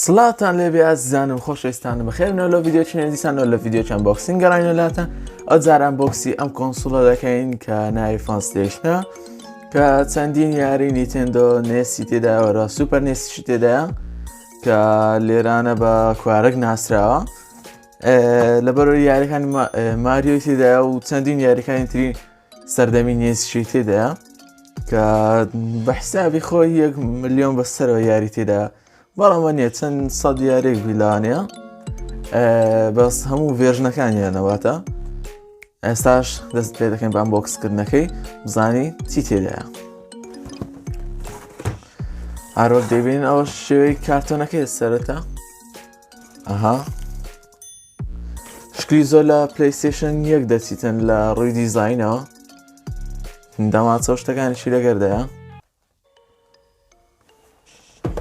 سڵاوتان لێبێ ئازیزانم خۆشەویستانم بەخێربنەوە لەو ڤیدیۆ چنێ دیسانەوە لە ڤیدیۆ چەند boxing گەڕاینە لاتان ئەو جار unbox ی ئەم console ە دەکەین کە ناوی FunStation ە کە چەندین یاری Nintendo NES ی تێدایە وەرە Super NES یشی تێدایە کە لێرانە بە کوارگ ناسراوە لەبەرەوەی یاریەکانی ماریۆی تێدایە و چەندین یاریەکانی تری سەردەمی NES یشی تێدایە کە بە حسابی خۆی 1 میلیۆن بەسەرەوە یاری تێدا بەڵام وە نییە چەند سەد یاریێک بیلانەیە بەس هەموو version ەکانیانەواتە ئێستاش دەست پێ دەکەین بە unbox کردنەکەی بزانی چی تێدایە. هەروەک دەبین ئەوە شێوەی کارتۆنەکەی سەرەتا ئەها شکلی زۆر لە PlayStation یەک دەچیتن لە ڕووی دیزینەوە دەماچە شتەکانیشی لەگەردایە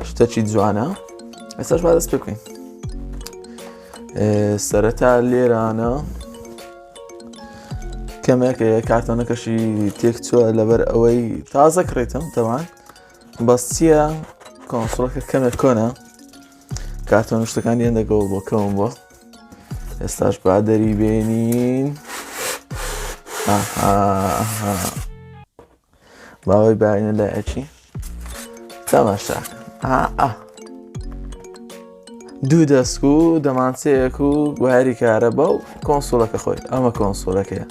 شتەکی جوانە ئێستاش با دەست پێ بکەین سەرەتا لێرانە کەمێک کارتۆنەکەشی تێکچووە لەبەر ئەوەی تازە کڕیتم تەوان بەس چییە console ەکە کەمێک کۆنە کارتۆن شتەکانی هێندەگەوە بۆ کەم بۆ ئێستاش با دەری بێنین باوەی باینە لایەکی تەماشا دوو دەسک و دەمانچەیەک و wire ی کارەبا و console ەکە خۆی ئەمە console ەکەیە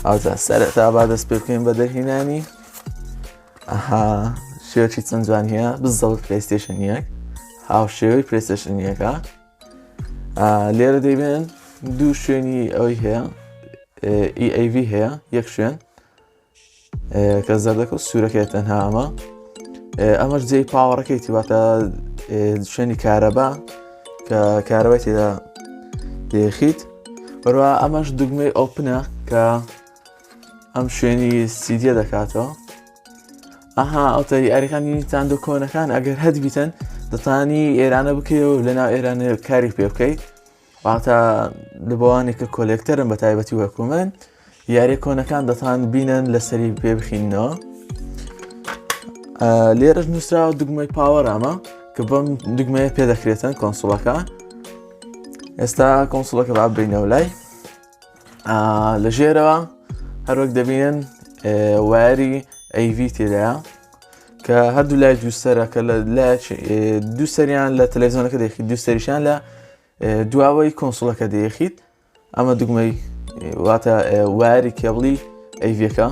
ئەوجا سەرەتا با دەست پێ بکەین بە دەرهینانی ئەها شێوەکی چەند جوان هەیە بزەوت PlayStation یەک هاوشێوەی PlayStation یەکە لێرە دەیبێن دوو شوێنی ئەوەی هەیە EAV هەیە یەک شوێن کە زەردەکە و سوورەکەی تەنها ئەمە ئەمەش جێی power ەکەی تیواتە شوێنی کارەبا کە کارەبای تێدا دێخیت بەروە ئەمەش دوگمەی open ە کە ئەم شوێنی سیدیە دەکاتەوە ئەها ئەو تەری یاریەکانی Nintendo کۆنەکان ئەگەر هەت بیتن دەتانی ئێرانە بکەی و لەناو ئێرانە کاری پێ بکەیت واتە لەبەوانێک کە collector ن بە تایبەتی وەکو من یاری کۆنەکان دەتان بینن لەسەری پێ بخینەوە لێرەش نووسراوە دوگمەی power ئەمە کە بەم دوگمەیە پێ دەکرێتن console ەکە ئێستا console ەکە با بینەوە لای لە ژێرەوە هەروەک دەبینن wire ی AV تێدایە کە هەردوو لای دوو سەرە کە لە دوو سەریان لە تەلەڤزیۆنەکە دەخیت دوو سەریشان لە دواوەی console ەکە دەیخیت ئەمە دوگمەی واتە wire ی cable ی AV ەکە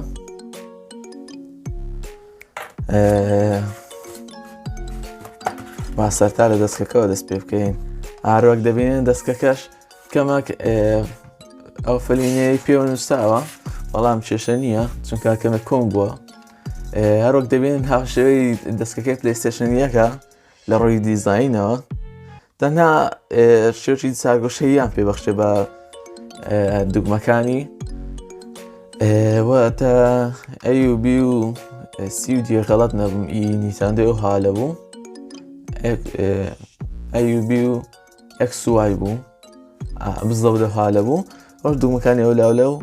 با سەرتا لە دەستکەکەەوە دەست پێ بکەین ئاروەک دەبینن دەستکەکەش کەمەک ئەو فەلینەی پێوە نووساوە بەڵام کێشە نییە چونکە کەمە کۆم بووە هەروەک دەبێن هاوشێوەی دەستکەکەی PlayStation یەکە لە ڕووی دیزینەوە تەنها شێوی چارگۆشەیان پێبەخشێ بە دوگمەکانی واتە A و B و C و D غەڵت نەبم ئی Nintendo ئەو هالە بوو A و B و X Y بوو بزەوت لە هالە بوو ئەو دوگمەکانی ئەو لاولە و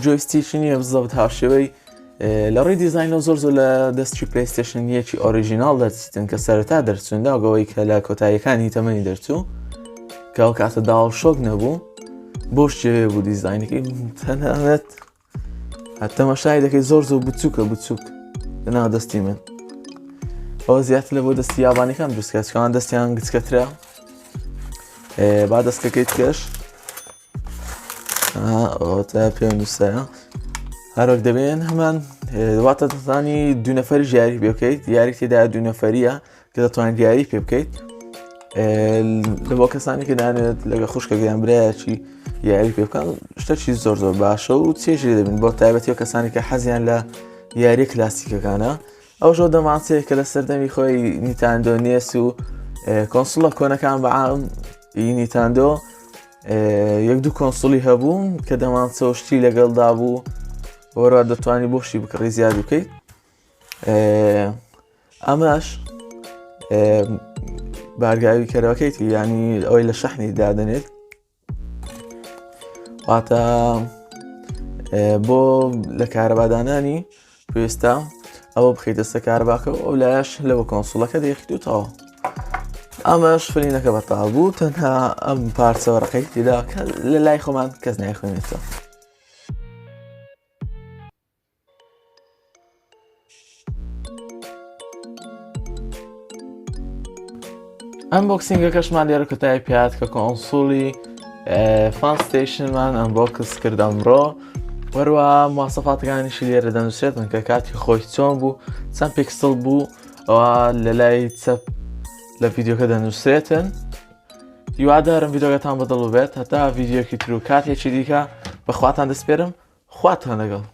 joystick ی نییە بزەوت هاوشێوەی لە ڕووی دیزینەوە زۆر زۆر لە دەستی PlayStation یەکی original دەرچیتن کە سەرەتا دەرچوون داگەوەی کە لە کۆتاییەکانی تەمەنی دەرچوو کە ئەو کاتە DualShock نەبوو بۆ شێوەیە بوو دیزینەکەی تەنانەت تەماشای دەکەی زۆر زۆر بچووکە بچووک لەناو دەستی من ئەوە زیاتر لە بۆ دەستی یابانەکان دروستکە چکان دەستیان گچکەترە با دەستەکەی تکەش ئەوەتا پێ نووسایە هەروەک دەبێن هەمان واتە دەتانی دوو نەفەری یاری پێ بکەیت یاری تێدا دوو نەفەریە کە دەتوانیت یاری پێ بکەیت لە بۆ کەسانی کە دانێت لەگە خوشکەکەیان برایەکی یاری پێ بکەن شتەکی زۆر زۆر باشە و چێژی دەبن بۆ تایبەتی و کەسانی کە حەزیان لە یاری کلاسیکەکانە ئەو ژۆ دەمانچەیە کە لە سەردەمی خۆی Nintendo NES و console ە کۆنەکان بەعام Nintendo یەک دوو console ی هەبوو کە دەمانچە و شتی لەگەڵدا بوو وەرا دەتوانی بۆشی بکڕی زیاد بکەیت ئەمەش بارگاوی کەرەکەیتی ینی ئەوەی لە شەحنی دادەنێت واتە بۆ لە کارەبادانانی پێویستە ئەوە بخیتە سە کارباکە ئەو لایش لەوە console ەکە دەیخیت و تەواو. ئەمەش فرینەکە بەتاڵ بوو تەنها ئەم پارچە وەرەقەی تێدا کە لە لای خۆمان کەس نایخوێنێتەوە. Unboxing ەکەشمان لێرە کۆتایی پێهات کە console ی Funstation مان unbox کرد ئەمڕۆ وەروە مواسەفاتەکانیشی لێرە دەنووسێتن کە کاتی خۆی چۆن بوو چەند پیکسڵ بوو ئەوە لە لای چەپ لە ڤیدیۆکە دەنووسێتن هیوادارم ڤیدیۆکەتان بەدڵ بێت هەتا ڤیدیۆکی تر و کاتێکی دیکە بەخواتان دەسپێرم خواتان لەگەڵ.